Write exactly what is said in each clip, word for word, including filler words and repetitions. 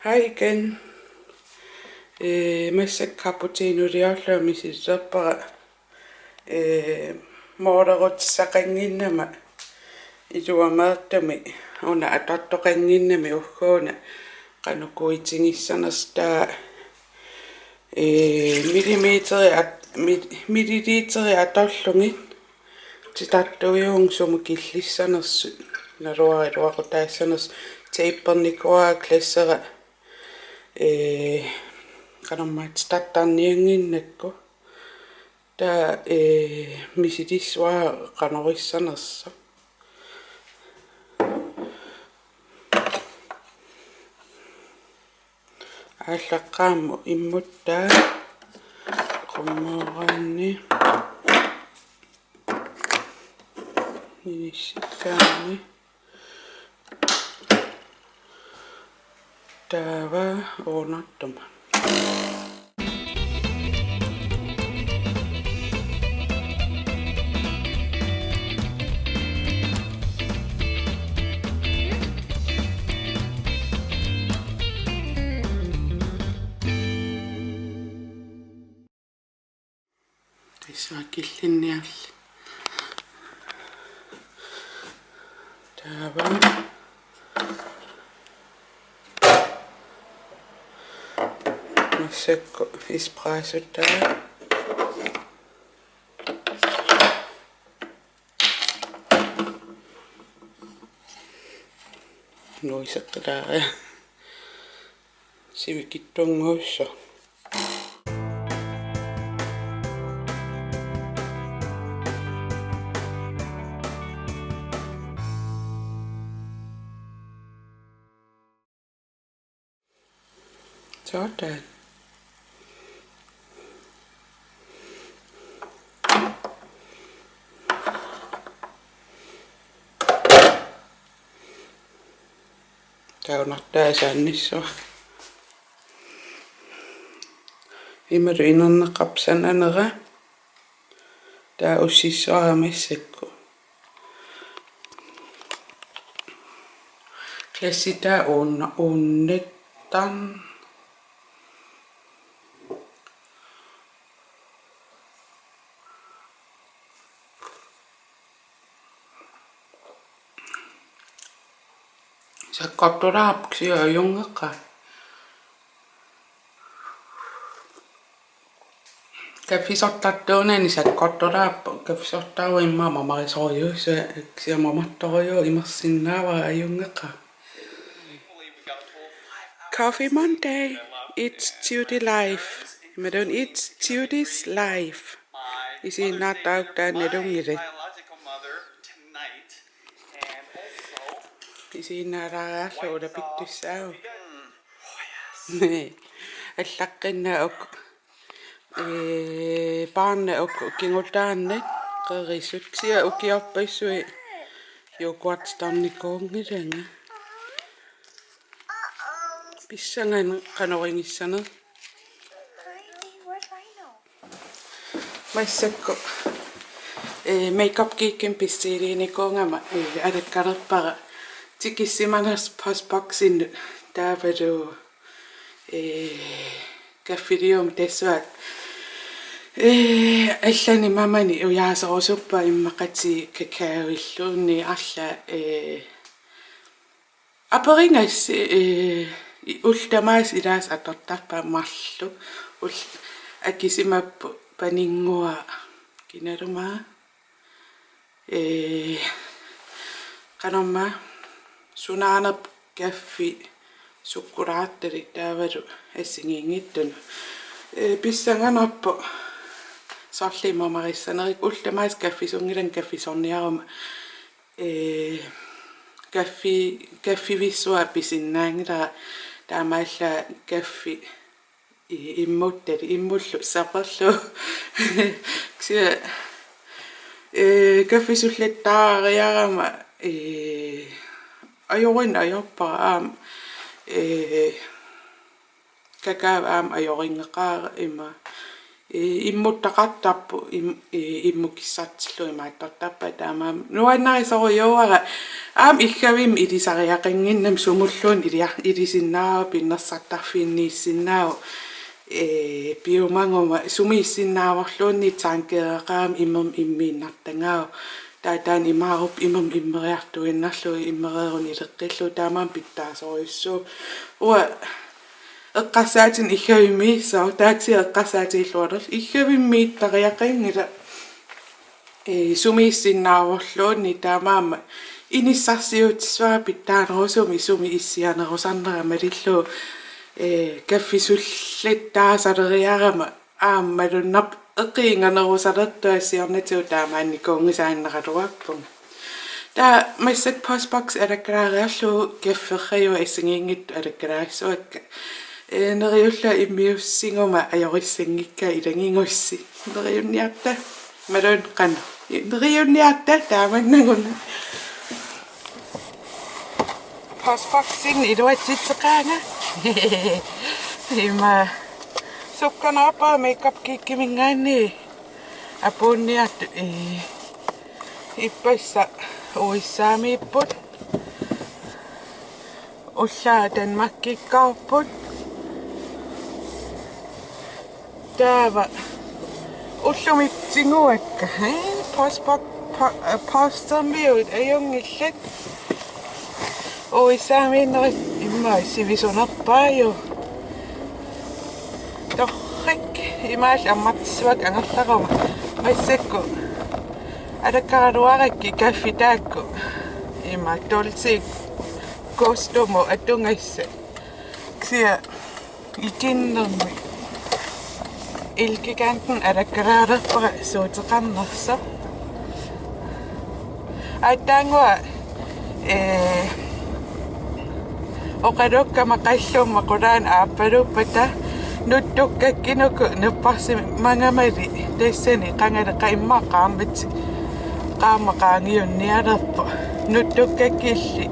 Hej igen. Øh, massakkut cappuccino-liorlunga misilerpara. Øh, målerutissaqannginnama iluameertumik, una atortoqannginnami ugguuna qanoq kuitigissanersoq, taava, øh, millimeteri at-, mi-, milliliteri atorlugit titartuujunga sumut killissanersut, naluara iluaqutaassanersut, tapernikua glassera, øh, qanormaa titartarniannginnakku. Taava, øh, misilissavara qanoq issanersoq. Aallaqqaammut immuttaa qummooraanni inissikkaanni. Taava uunartuma. Tassa killinniarli. Taava. Massakkut espressotaa. Nuiseqqilaaria. Sivikitsunnguusoq. Sådan. Taava unartaa saannissavara. Imaluunniit inerneqarpoq sananera. Taava ussissavara massakkut. Glassitaa uunna-, uunnittarn-. Sakkortulaarpoq, kisianni ajunngeqaaq. Kaffisortartuunani sakkortulaarpoq, kaffisortaruit immaqa mamarisorujussuit, kisianni mamartorujussuit imersinnaavara, ajunngeqaaq. Coffee Monday, it's Judy life. Imaluunniit it's Judy's life. Isiginnaartaratta nalunngilaq. Isiginnaalaariarlugu ulapittussaavugut. Allaqqinnaa uku. Ee, paarna uku kingutaannit qerisut, kisianni ukiorpassuit yoghurtiternikuunngilanga. Pissanganaq qanoq igissanersut. Massakkut, ee, Makeup Geekimi bestilliinikuugama, ee, alakkalerpara tikissimanersoq postboksinnut, taavalu, ee, kaffiliummik tassunga, ee, allanik mamanik ujaaserusuppara, immaqatigik kakaoilluunniit arlaat, ee, aperigassi, ee, i-, ullut tamaasa ilaasa atortarpara marluk. Ul-, akisimapput paninnguaq kinaluunniit. Ee, qanormaa, sunaanerpoq kaffi, sukkulaartalik taavalu assigiinngitsunut. Ee, pissanganarpoq soorlu mamarissanerikka, ullut tamaasa kaffisunngilanga, kaffisorniaruma. Ee, kaffi-, kaffivissuaq pisinnaanngilara, taamaallaat kaffi i-, immuttalik, immullu saperlugu. Kisianni, ee, kaffisullattaariarama, ee, ajorineq ajorpara aamma, ee, kakao aamma ajorinngeqaara, ima Ee, immuttaqartarpoq, im-, ee, immukissartillugu imaattortarpaa, taamaammat nuannarisorujussuuara aamma iggavimmi ilisariaqannginnami sumulluunniit ilia-, ilisinnaavara pinnersartarfiinniissinnaavoq, ee, piumaguma sumiissinnaavorluunniit tankeereqarami imermik immiinnartagaavoq. Taava taanna imaarupput imermik immeriartuinnarlugu immereeruni ileqqillugu, taamaammat pitsaasorujussuuvoq. Uanga eqqarsaatinik iggavimmiissaaq, taava kisianni eqqarsaatigilluarlunga iggavimmiittariaqanngilaq, ee, sumiissinnaavorluunniit, taamaammat inissarsiutissavara pitsaanerusumik sumi issianerusarnera malillugu, ee, kaffisullattaasaleriarama aamma malunnarpoq eqiinganerusalertunga, siornatigut taamaannikuunngisaannaraluarpunga. Taava massakkut postboksi alakkalaariarlugu kafferrajuat assigiinngitsut alakkalaassavakka. Ee, neriullunga immiussiguma ajorissanngikkaa ilagigussi. Neriunniarta. Malunnarpoq qanoq. Neriunniarta taamannaguna. Postboksinik iluatsitseqaanga. Ima sukkanerpaat Makeup Geekiminngaanniit apuunniartut, ee, ippassaq U S A-miipput. Ullaaq Danmarkikkaarput. Taava ullumi tiguakka, ee, postbok-, po-, ee, postermiut ajunngillat. U S A-miinnerit immaqa sivisunerpaajuvoq. Torrak, imaalillutik ammartissavakka angerlaruma. Massakkut alakkaraluarakkit kaffit taakku. Ima Dolce Gusto-mut atugassat. Kisianni ikinnermik Elgiganten alakkalaalerpara suuteqarnersoq. Aatsaannguaq, ee, oqalukkama qallumma qulaanut aappaluppata nuttukkakkinuku napparsimagamali tassani qangali qa-, immaqa qaammat-, qaammat qaangiunnialerpoq. Nuttukkakkilli,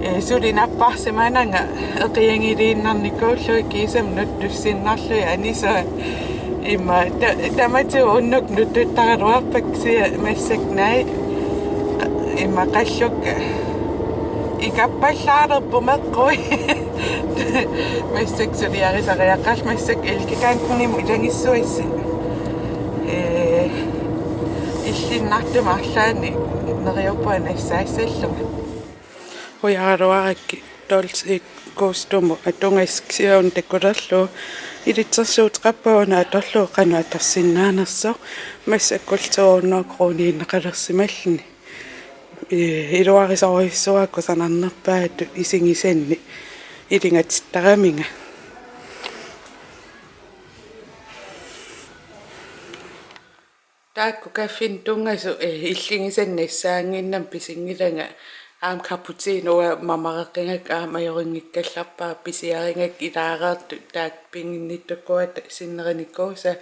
ee, suli napparsimananga eqiagiliinnarnikuullugit kiisami nuttussinnarlugit anisuat. Ima ta-, tamatigut unnukkut nuttuttaraluarpakka kisianni massakkut naak, ima qallukka ikappallaalerput meqquit. Massakkut suliarisariaqarlunga, massakkut Elgigantenimut ilagissuassi. Ee, illinnartumik arlaannik neriuppunga nassaassallunga. Qujaraluarakkit Dolce Gusto-mut atugassat, kisianni una takulerlugu ilitsersuuteqarpunga una atorlugu qanoq atorsinnaanersoq, massakkullu to hundrede koruuniinnaqalersimalluni. Ee, iluarisorujussuuara kusanarnerpaatut isigisannik ilingatittaramiga. Taakku kaffinik tunngasut, ee, illigisannik nassaannginnama pisinngilanga. Aamma cappuccino uanga mamareqigakku aamma ajorinngikkallarpara, pisiarigakku ilaareertut taakku piginnittukuata sinnerinikuusaat.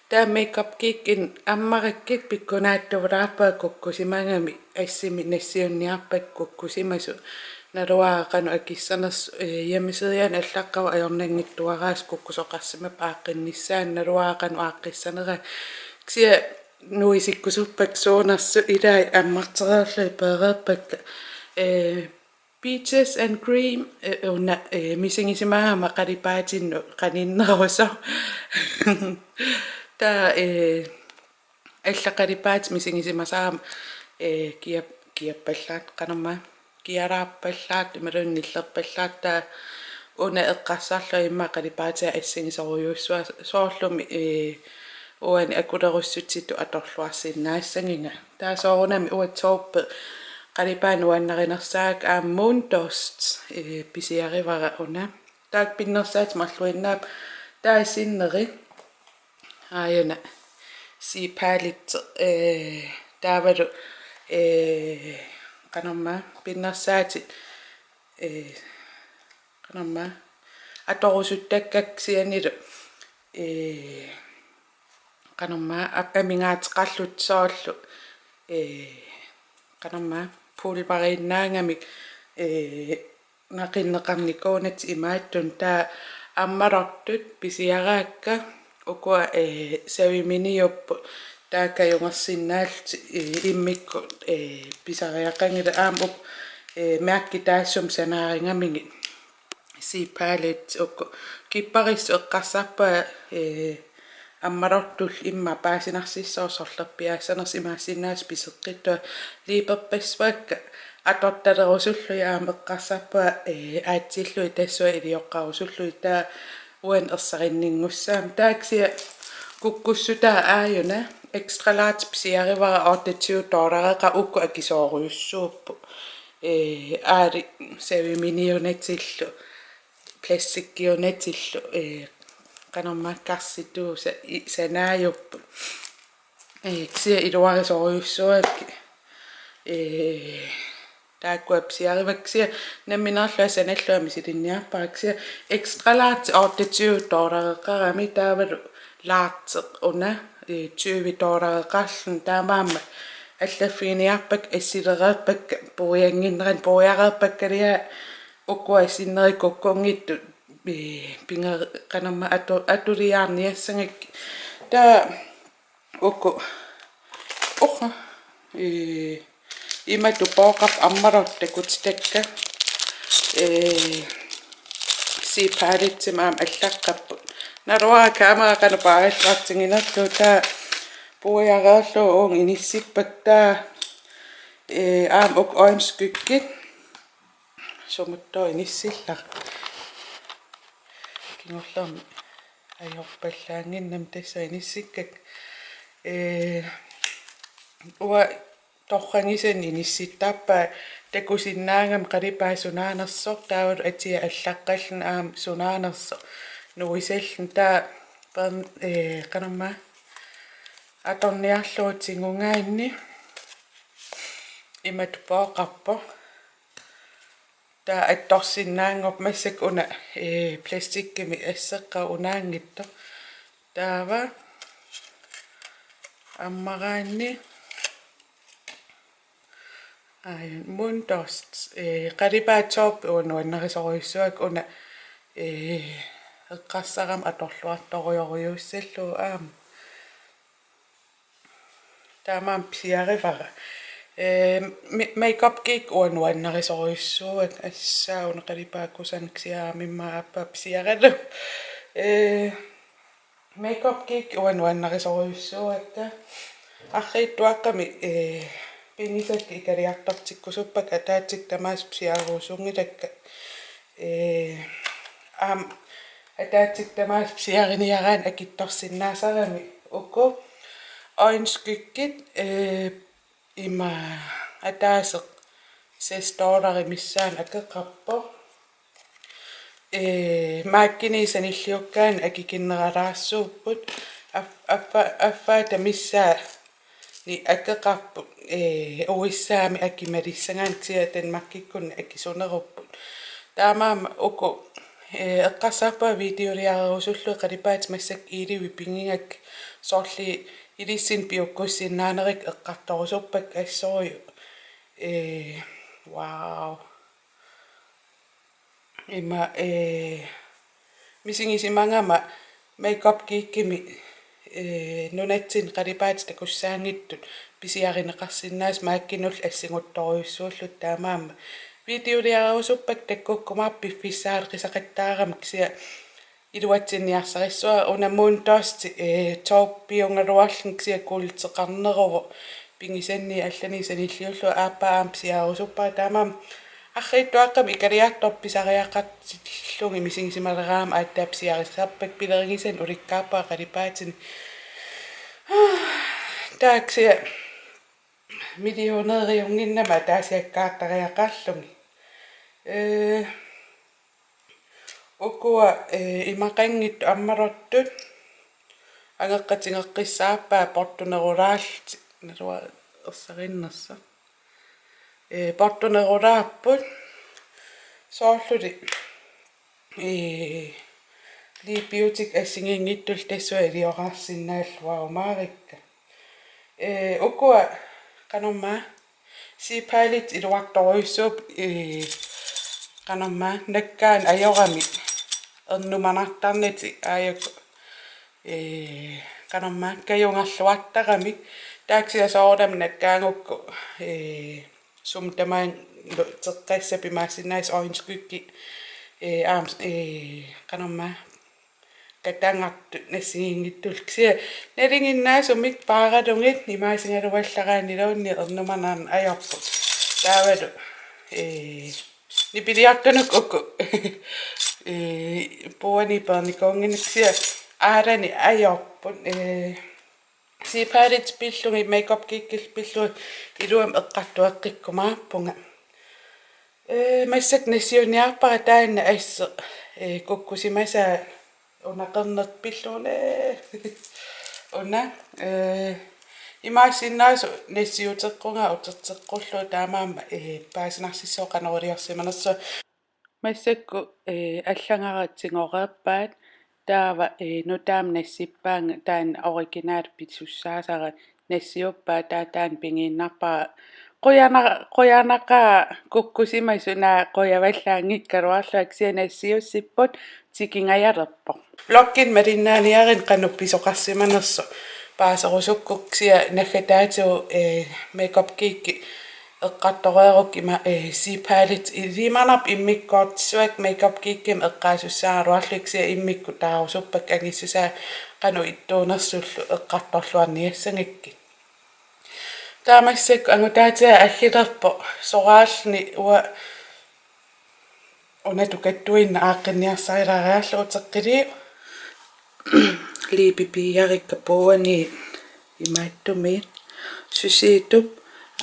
Taava Makeup Geekini ammarakkit pikkunaattulaarpara kukkusimagami, assimi nassiunniarpakka kukkusimasut. Naluara qanoq akissanersoq, ee, hjemmesidiani allaqqavoq ajornanngitsuaraasiit kukkusoqarsimapput aaqqinnissaanut, naluara qanoq aaqqissanera. Kisianni nuisikkusuppakka suunersut, ilai ammartereerlugit peereerpakka. Ee, Peaches and Cream, ee, una, ee, misigisimagama qalipaatinnut qaninnerusoq. Taava, ee, allat qalipaatit misigisimasarama, ee, kiap-, kiappallaat, qanormaa, kialaarpallaat, imaluunniit nillerpallaat, taava una eqqarsarlunga immaqa qalipaatia assigisorujussuuara, soorlumi, ee, uani akulerussutsitut atorluarsinnaassagiga. Taava soorunami uanga taupe qalipaat nuannarinersaat aamma Moondust, ee, pisiarivara una. Taakku pinnersaatit marluinnaapput. Taava sinneri. Aajuna Z Palette, ee, taavalu, ee, qanormaa, pinnersaatit, ee, qanormaa, atorusuttakkakka kisiannilu, ee, qanormaa, ap-, amigaateqarlutik soorlu, ee, qanormaa, pulveriinnaagamik, ee, naqinneqarnikuunatik imaattunik. Taava ammalortut pisiaraakka Ukua, eh, saviminiupput taakku ajunngorsinnaallutik, eh, immikkut, eh, pisariaqanngilaq aamma uk-, eh, mærkit taassuma sanaarigamigit. Z Palette uku kipparissut eqqarsarpunga, eh, ammalortullu immaqa paasinarsissaaq sorlerpiaassanersoq imaassinnaavoq piseqqittunga liiperpassuakka atortalerusullugit aamma eqqarsarpunga, eh, aatsillugit tassunga ilioqqarusullugit taava uani ersarinninngussaammat. Taava kisianni kukkussutaa aajuna extra large pisiarivara otteogtyve dollareqaaq uku akisoorujussuupput. Eh, aali saviminiunatillu, plastikkiunatillu, eh, qanormaa karsituusa i-, sanaajupput. Eh, kisianni iluarisorujussuuakka. Eh, taakkua pisiarivakka kisianni nammineerlunga sanallunga misilinniarpara kisianni extra large otteogtyve dollareqarami taavalu large una, eh, tyve dollareqarluni taamaammat allaffiginiarpakka assilereerpakka puiannginnerani puiareerpakkaliaa ukua sinneri kukkunngitsut, eh, pinger-, qanormaa atu-, atuliaarniassagakkit. Taava uku. Oha. Eh, imatut pooqarput ammalortut takutitakka. Eh, Z Palettemik aamma allaqqapput. Naluara kamera qanoq paarillaartiginerlugu taava puiareerlugu uunga inissippakka taava. Eh, aamma uku øjenskyggit. Sumuttoq inissillara. Kingullermik ajorpallaannginnami tassa inissikkakka. Eh, uanga torragisannik inissittarpara takusinnaagami qalipaat sunaanersoq taavalu atia allaqqalluni aamma sunaanersoq nuisalluni taava pern-, eh, qanormaa atorniarlugu tigugaanni imatut pooqarpoq. Taava attorsinnaanngorpoq massakkut una, eh, plastikkimik asseqqavoq unaanngitsoq. Taava ammaraanni, aa, Moondust, eh, qalipaat taupe uanga nuannarisorujussuuakka una, eh, eqqarsarama atorluartorujorujussuussallugu aamma. Taamaammat pisiarivara. Eh, mi-, Makeup Geek uanga nuannarisorujussuuakka, assaa una qalipaat kusanaq kisianni aamma immaqa aappaa pisiaralugu. Eh, Makeup Geek uanga nuannarisorujussuuakka. Arriitsuaqqamik, eh, pigisakka ikaliartortikkusuppakka ataatsikkut tamaasa pisiarerusunngilakka. Eh, aamma ataatsikkut tamaasa pisiariniaraanni akitsorsinnaasarami uku øjenskyggit, eh, ima ataaseq seks dollarit missaanni akeqarpoq. Eh, MAC-ini sanilliukkaanni akikinneralaarsuupput. Af-, affa-, affaata missaa ni akeqarput, eh, U S A-mi akimalissagaan kisianni Danmarkikkunni akisunerupput. Taamaammat uku, eh, eqqarsarpunga videoliarerusullugit qalipaatit massakkut iilivit pigigakka soorlu ilissinnut piukkussinnaanerit eqqartorusuppakka assorujuk. Eh, wow. Ima, eh, misigisimagama Makeup Geekimi, eh, nunatsinni qalipaatit takussaanngitsut pisiarineqarsinnaasut MAC-inullu assingusorujussuullutik taamaammat. Videoliarerusuppakka takkukkumaarpoq piffissaaleqisaqattaarama kisianni iluatsinniarsarissavara una Moondust, eh, taupiugaluarluni kisianni kuulteqarneruvoq pigisannit allanit sanilliullugu aappaa aamma pisiarerusuppara taamaammat arriitsuaqqamik ikaliartorpoq pisariaqartillugit misigisimaleraangama aatsaat pisiarisarpakka pilerigisannik ulikkaarpara qalipaatinik. Taava kisianni millionæriunnginnama ataasiakkaartariaqarlugit. Eh, Ukua, eh, imaqanngitsut ammalortut angeqqatigeqqissaarpaat portunerulaarlutik, naluara ersarinnersoq. Eh, portunerulaarput soorluli, eh, liipiutik assigiinngitsullu tassunga iliorarsinnaalluarumaarikka. Eh, ukua qanormaa Z Palette iluartorujussuupput, eh, qanormaa nakkaanni ajorami ernumanartarnatik aajuku Ee, qanormaa, kajungerluartaramik. Taava kisianni soorunami nakkaagukku, ee, sumut tamaani teqqassap imaassinnaavoq øjenskygge, ee, aamma, ee, qanormaa, katangartut nassigiinngitsut. Kisianni nalinginnaasumik paaralugit imaasigaluallaqqaarniluunniit ernumanarneq ajorput. Taavalu, ee, nipiliartunut uku, ee, puuani peernikuunnginnakku, kisianni aalani ajorput, ee, Z-Palette pillugit, Makeup Geekillu pillugit iluamik eqqartueqqikkumaarpunga. Ee, massakkut nassiunniarpara taanna asseq, ee, kukkusimasaa, una qernertoq pillugu. Una, ee, imaassinnaasoq nassiuteqqunga uterteqqullugu, taamaammat, ee, paasinarsissaaq qanoq iliorsimanersunga. Massakkut, ee, allagaratsingoreerpaat, taava, ee, nutaamik nassippaannga taanna original pisussaasara nassiuppaa, taava taanna pigiinnarpara. Qujana-, qujanaqaaq kukkusimasut, naak qujavallaanngikkaluarlunga, kisianni nassiussipput, tikingajalerpoq. Vloggimi malinnaaniarit qanoq pisoqarsimanersoq paaserusukkukku, kisianni naggataatigut, ee, Makeup Geeki eqqartoreerukkit ima, ee, Z-Palette ilimanarpoq immikkoortissavakka, Makeup Geekimi eqqaasussaagaluarlugit, kisianni immikkut taarusuppakka angissusaa qanoq ittuunersullu eqqartorluarniassagakkit. Taava massakkut angutaatiga aggilerpoq soraalluni, uanga una tukattuinnaq aaqqinniarsarilaariarlugu uteqqiliuk. Liipi piiarikka puuani imaattumik Shiseidoq,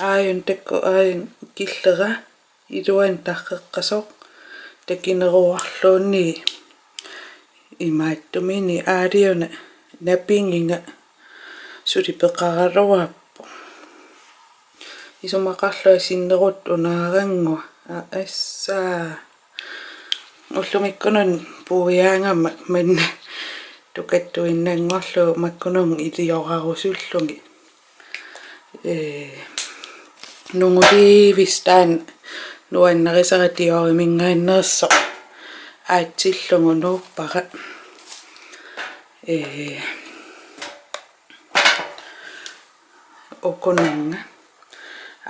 aajuna takuuk, aajuna killera, iluani tarreqqasoq, takineruarluunniit imaattumini, aaliuna napigiga, suli peqaraluarpoq. Isumaqarlunga sinneruttut unaarannguaq, aa, assaa. Ullumikkununa puiaagama manna tukattuinnanngorlugu, makkununnga iliorarusullugit. Ee, nunguliivissaq taanna nuannarisara, Dioriminngaanneersoq, aatsillugu nuuppara. Ee, ukununnga.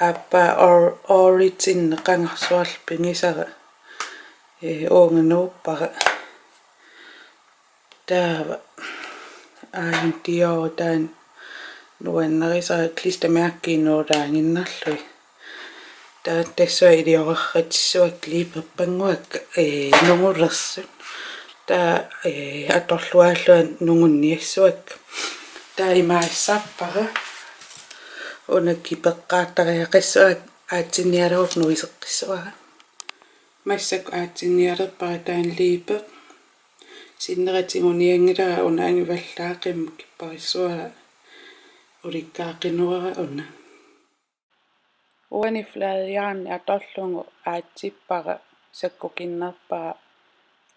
Aappaa or-, origin qangarsuarlu pigisara, ee, uunga nuuppara. Taava aajuna Dior, taanna nuannarisara, klistermærkit nuulaaginnarlugit. Taava tassunga iliorartissavakka liiperpannguakka, ee, nungulersut. Taava, ee, atorluaallunga nungunniassavakka. Taava imaassarpara. Una kipeqqaartariaqassavara, aatsinnialerutta nuiseqqissavara. Massakkut aatsinnialerpara taanna liipe. Sinnera tigunianngilara, una angivallaaqimmat kipparissavara, ulikkaaqinavara una. Uani Fladjern atorlugu aatsippara, sakkukinnerpaaq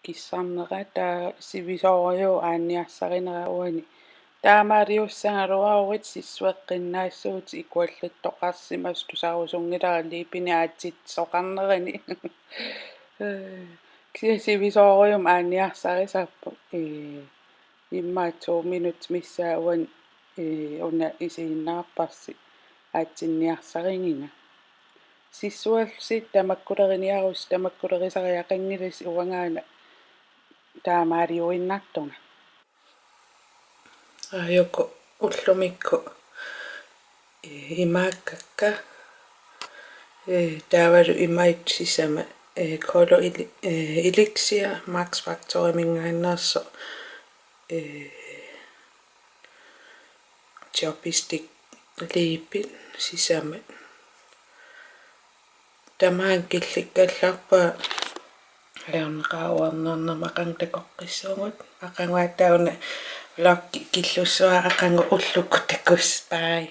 kissarnera, taava sivisoorujuuvoq aanniarsarinera uani. Taamaaliussagaluaruit sissueqqinnaassuutit, ikuallattoqarsimasut, tusarusunngilara liipinik aatsitsisoqarnerani. Kisianni sivisoorujummik aanniarsarisarpoq. Ee, immaqa to minutsit missaat uani, ee, una isiginnaarparsi aatsinniarsarigiga. Sissuerlusi tamakkuleriniarusi, tamakkulerisariaqanngilasi, uangaana taamaaliuinnartunga. Aajuku ullumikkut, ee, imaakkakka, ee, taavalu imaittut sisamat, ee, Color Eli-, ee, Elixir Max Factoriminngaanneersoq, ee, Chubby Stick liipit sisamat. Tamaanga killikkallarpunga, ajornaqaaq uernernerma aqagu takoqqissuugut. Aqaguattaaq una vloggi killussavara, aqagu ullukkut takuss'. Bye.